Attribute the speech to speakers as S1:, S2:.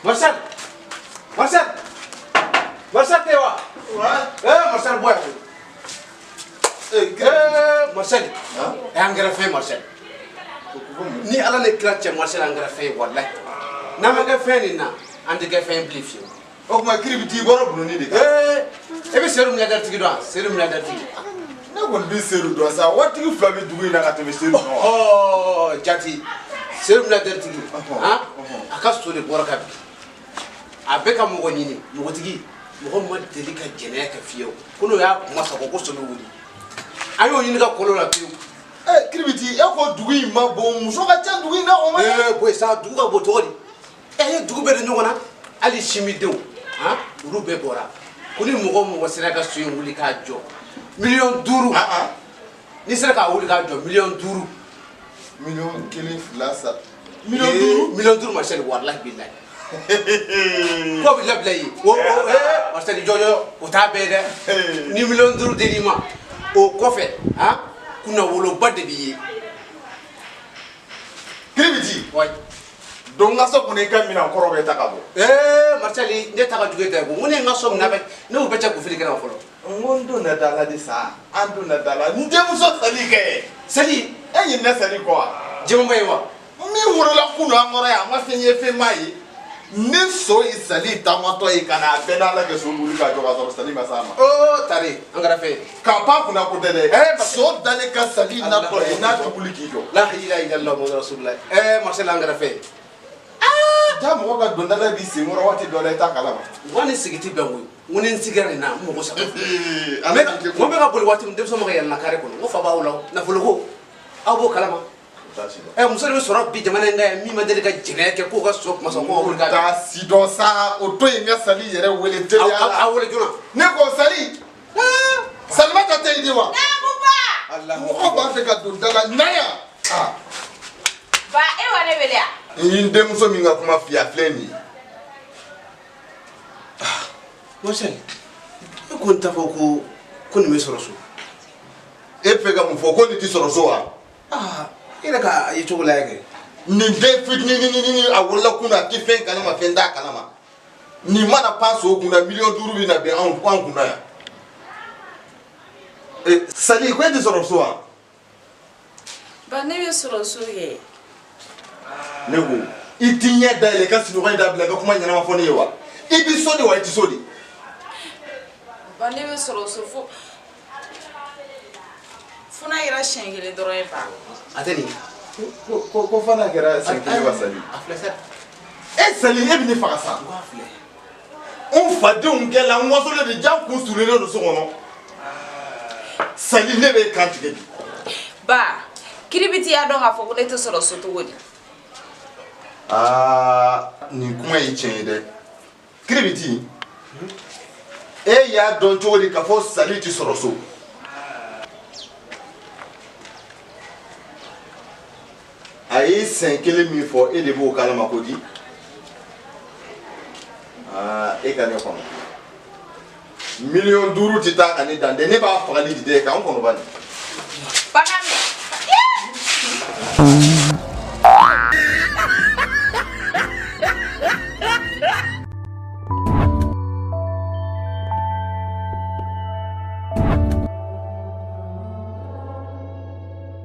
S1: Marcel, Marcel, Marcel tɛ wa? Eh, Marcel, bɔ yan. Eh, Marcel, e an kɛra fɛn, Marcel. Ni Ala ni kira cɛ, Marcel, an kɛra fɛn ye, walahi. N'an ma kɛ fɛn nin na, an tɛ kɛ fɛn bilen fiyewu.
S2: O tuma Kiribiti, i bɔra Bununi de kan.
S1: Eh, e bɛ Seydou milliardaire tigi dɔn wa? Seydou milliardaire tigi.
S2: Ne kɔni bɛ Seydou dɔn sa, waritigi fila bɛ dugu in na ka tɛmɛ Seydou kan wa?
S1: Ɔ, jati Seydou milliardaire tigi, han, a ka so de bɔra ka bin. A bɛ ka mɔgɔ ɲini, mɔgɔtigi, mɔgɔ ma deli ka jɛnɛya kɛ fiyewu, ko n'o y'a kuma sɔgɔ ko so bɛ wuli. An y'o ɲini ka kolo la pewu.
S2: Ɛ Kiribiti, e ko dugu in ma bon, muso ka ca dugu in na, o ma.
S1: Ee, boyi sa, dugu ka bon cogo di? Ɛ, ye dugu bɛɛ de ɲɔgɔn na, hali simidenw, han, olu bɛɛ bɔra ko ni mɔgɔ o mɔgɔ sera ka so in wuli k'a jɔ, 5 miliyɔn. N'i sera k'a wuli k'a jɔ, 5 miliyɔn.
S2: Miliyɔn kelen, fila, sa, 5 miliyɔn.
S1: 5 miliyɔn, Marcel, walahi bilahi. Ko bɛ labila yen. O ee, Marcel, jɔ jɔ, o t'a bɛɛ ye dɛ. Ni 5 miliyɔn dir'i ma, o kɔfɛ, han, kunnawoloba de b'i ye.
S2: Kiribiti.
S1: Wayi.
S2: Don n ka so kɔnɔ, i ka minɛn kɔrɔ bɛɛ ta ka bɔ.
S1: Ee, Marcel, ne ta ka jugu e ta ye ko n ko ne ye n ka so minɛ bɛɛ, ne y'o bɛɛ cɛ k'u fili kɛnɛ ma fɔlɔ.
S2: N ko n donna da la de sa, an donna da la, n denmuso Sali kɛ.
S1: Sali.
S2: E ɲinɛ Sali kɔ wa?
S1: Jɛmanba ye wa?
S2: Min wolola kunun an kɔrɔ yan, a ma fɛn ye, fɛn m'a ye. Ni so ye Sali taamatɔ ye ka na, a bɛɛ n'Ala kɛ, so wuli ka jɔ ka sɔrɔ Sali ma s'a ma.
S1: Oo, tari an kɛra fɛn ye.
S2: K'a pan kunna ko tɛ dɛ.
S1: Eh,
S2: so dalen ka Sali natɔ ye, n'a tɛ wuli k'i jɔ.
S1: La ilaha illallah muhammadu rasulullah. Ɛɛ, Marcel, an kɛra fɛn ye.
S2: Ja, mɔgɔ ka dondala b'i sen kɔrɔ waati dɔ la, i t'a kalama.
S1: Wa ni sigi tɛ bɛn koyi, n ko ni n sigira nin na, n mago saba.
S2: Ala k'i kɛ.
S1: N ko n bɛ ka boli waati min, denmisɛnw ma ka yɛlɛnna kare kɔnɔ, n ko fa b'aw la, nafolo ko aw b'o kalama. Ɛ, muso de bɛ sɔrɔ bi jamana in kan yan min ma deli ka jɛnɛya kɛ, k'o ka so kuma sɔn k'o wuli k'a jɔ.
S2: Taa si dɔn sa, o to yen, n ka Sali yɛrɛ wele teliya la.
S1: Aw wele joona.
S2: Ne ko Sali, Salimata tɛ yen de wa? Mɔgɔ b'a fɛ ka don da la na yan. Ah.
S3: Ba, e wa ne wele yan?
S2: N ye n denmuso min ka kuma f'i ye, a filɛ nin ye.
S1: Marcel, e ko n t'a fɔ ko nin bɛ sɔrɔ so.
S2: E bɛ fɛ ka mun fɔ, ko nin tɛ sɔrɔ so wa?
S1: Aa, e yɛrɛ ka ye cogo lajɛ kɛ.
S2: Nin den fitinin, a wolola kunun, a tɛ fɛn kalama, fɛn t'a kalama. Nin mana pan so kunna, 5 miliyɔn bɛ na bin anw kunna yan. Sali, ko e tɛ sɔrɔ so wa?
S3: Ba, ne bɛ sɔrɔ so kɛ.
S2: Ne ko i t'i ɲɛ dayɛlɛ, i ka sunɔgɔ in dabila, i ka kuma ɲɛnama fɔ ne ye wa? I bɛ so de wa, i tɛ so de?
S3: Ba, ne bɛ sɔrɔ so fo n'a kɛra siɲɛ kelen dɔrɔn ye, ba.
S1: A tɛ nin.
S2: Ko fo n'a kɛra siɲɛ kelen wa, Sali?
S1: A filɛ sa.
S2: E Sali, e bɛ ne faga sa.
S1: N ko a filɛ.
S2: N fadenw kɛ la, n wasolen de, ja kun surunnen don so kɔnɔ. Sali, ne bɛ kan tigɛ bi.
S3: Ba, Kiribiti y'a dɔn k'a fɔ ko ne tɛ sɔrɔ so cogo di?
S2: Aa, nin kuma ye tiɲɛ ye dɛ. Kiribiti, e y'a dɔn cogo di k'a fɔ Sali tɛ sɔrɔ so? A ye siɲɛ kelen min fɔ, e de b'o kalama ko di? Aa, e ka ne kɔnɔ, 5 miliyɔn tɛ taa ka ne dan dɛ, ne b'a fagali di dɛ, k'an kɔnɔ bani.
S3: Bagan minɛ.